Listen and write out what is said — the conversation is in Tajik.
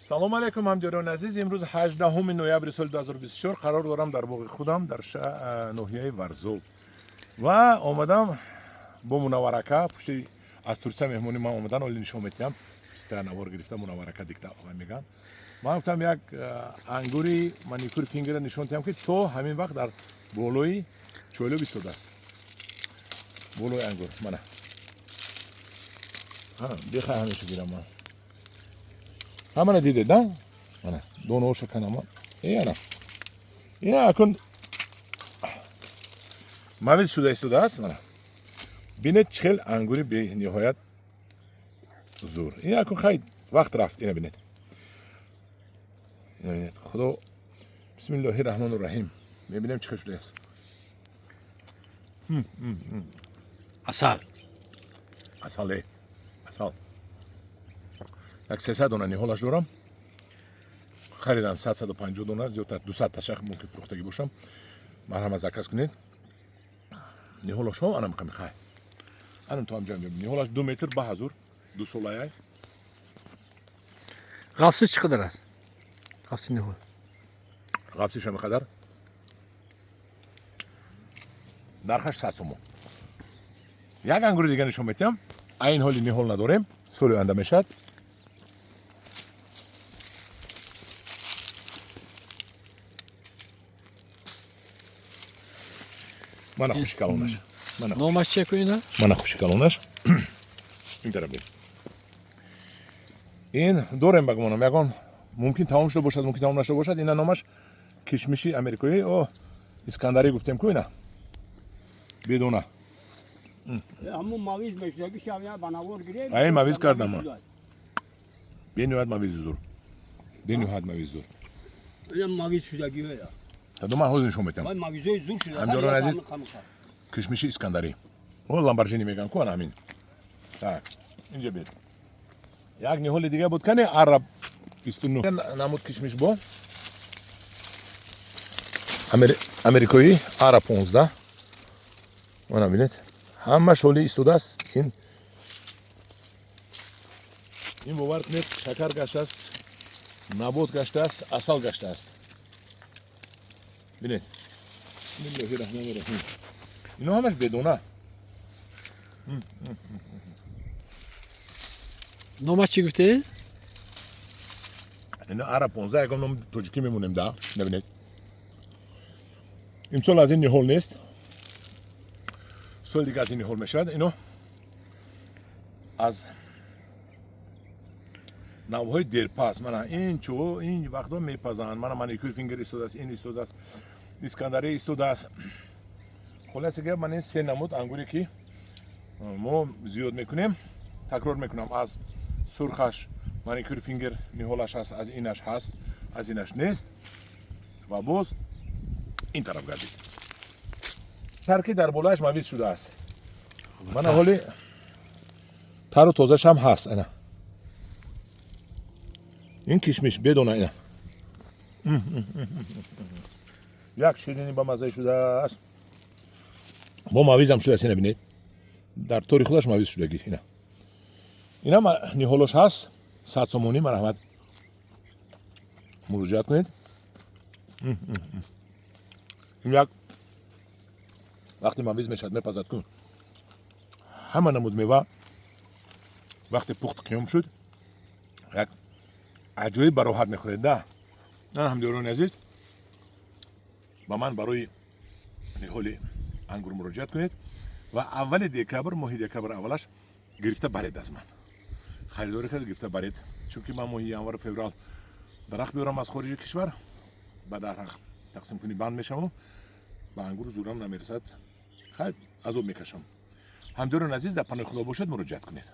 Салом алейкум, ҳамдиёрони азиз. Имрӯз 18 ноябри соли 2024 қарор дорам дар боғи худам дар ноҳияи Варзоб ва омадам бо Мунавварака. Пушти аз Турсия меҳмони ман омадан, оли нишон метиҳам. Писта навор гирифта, Мунавварака дикта меган. Ман гуфтам, як ангури маникюр фингера нишон диҳам, ки то ҳамин вақт дар болои чойлоб истодааст. Болои ангур мана бехай ҳамеша гирам ман. Ҳамана дидед, на? Мана донаоша канама. Ана ина акун мавиз шуда истодааст. Мана бинед, чӣ хел ангури бениҳоят зур. Ин акун хай вақт рафт. Ина бинед, ина бинед. Худо, бисмиллоҳи раҳмону раҳим. Мебинем, чӣ хел шудааст. Асал. Асал, асал. Як 300 дона ниҳолаш дорам. Харидам 150 дона, зиёдтар 200 таша мумкин фурӯхтагӣ бошам. Марҳамат, заказ кунед. Ниҳолашҳо анам қами хай, анам то ҳамҷа. Ниҳолаш 2 метр ба ҳазур, дусолаяй. Ғафси чӣ қадар аст, ғафси ниҳол? Ғафсиш ҳами қадар. Нархаш 100 сомон. Як ангури дига нишон метиҳам. Айн ҳоли ниҳол надорем, соли оянда мешавад. Мана хуши калонаш. Номаш чия ку ина? Мана хуши калонаш. Ин тараф бин. Ин дорем, ба гумонам, ягон мумкин тамом шуда бошад, мумкин тамом нашуда бошад. Ина номаш кишмиши америкоӣ, о Искандарӣ гуфтем ку. Ина бедона. Ҳамун мавиз мешудаги шав ба навор гирем. Ай, мавиз кардам ман. Бениҳоят мавизи зур, бениҳоят мавизи зур. Мавиз шудаги. Тадо ман ҳозир нишон метиҳам. Мавизои зур шуда. Ҳамдиёрони азиз, кишмиши Искандарӣ, о Ламборҷини меган ку, ана ҳамин. Так, инҷа бед, як ниҳоли дига буд. Кане араб 29 намуд кишмиш бо америкоӣ ара 15. Мана бинед, ҳамаш ҳоли истодааст. Ин, бовар кунед, шакар гаштааст, набот гаштааст, асал гаштааст. Бинед, бисмиллоҳи раҳмони раҳим. Ино ҳамаш бедона. Номаш чӣ гуфтед? Ино ара 15, ягон номи тоҷикӣ мемонем да. Набинед, имсол аз ин ниҳол нест, соли дига аз ин ниҳол мешавад. Ино аз навъҳои дерпаз. Мана ин чӯ ин вақтҳо мепазанд. Мана маникюр фингер истодааст, ин истодааст, Искандарӣ истодааст. Хулоси гап, ман ин се намуд ангуре, ки мо зиёд мекунем. Такрор мекунам, аз сурхаш маникюр фингер ниҳолаш ҳаст, аз инаш ҳаст, аз инаш нест. Ва боз ин тараф гардид, тарки дар болояш мавиз шудааст. Мана ҳоли тару тозашам ҳаст. Ана ин кишмиш бедона. Ина як ширини ба маззаи шудааст, бо мавизам шудааст. Ина бинед, дар тори худаш мавиз шудагӣ. Ина ниҳолош ҳаст, 100 сомонӣ. Марҳамат, муроҷиат кунед. Ин як вақте мавиз мешавад, мепазад кун. Ҳама намуд мева вақте пухт қиём шуд, як аҷоиб бароҳат мехӯред да. На, ҳамдиёрони азиз, ба ман барои ниҳоли ангур муроҷиат кунед ва аввали декабр, моҳи декабр аввалаш гирифта баред. Аз ман харидорӣ карда гирифта баред, чунки ман моҳи январу феврал дарахт биёрам аз хориҷи кишвар, ба дарахт тақсимкунӣ банд мешавам, ба ангур зурам намерасад, хайр, азоб мекашам. Ҳамдиёрони азиз, дар паноҳи Худо бошед, муроҷиат кунед.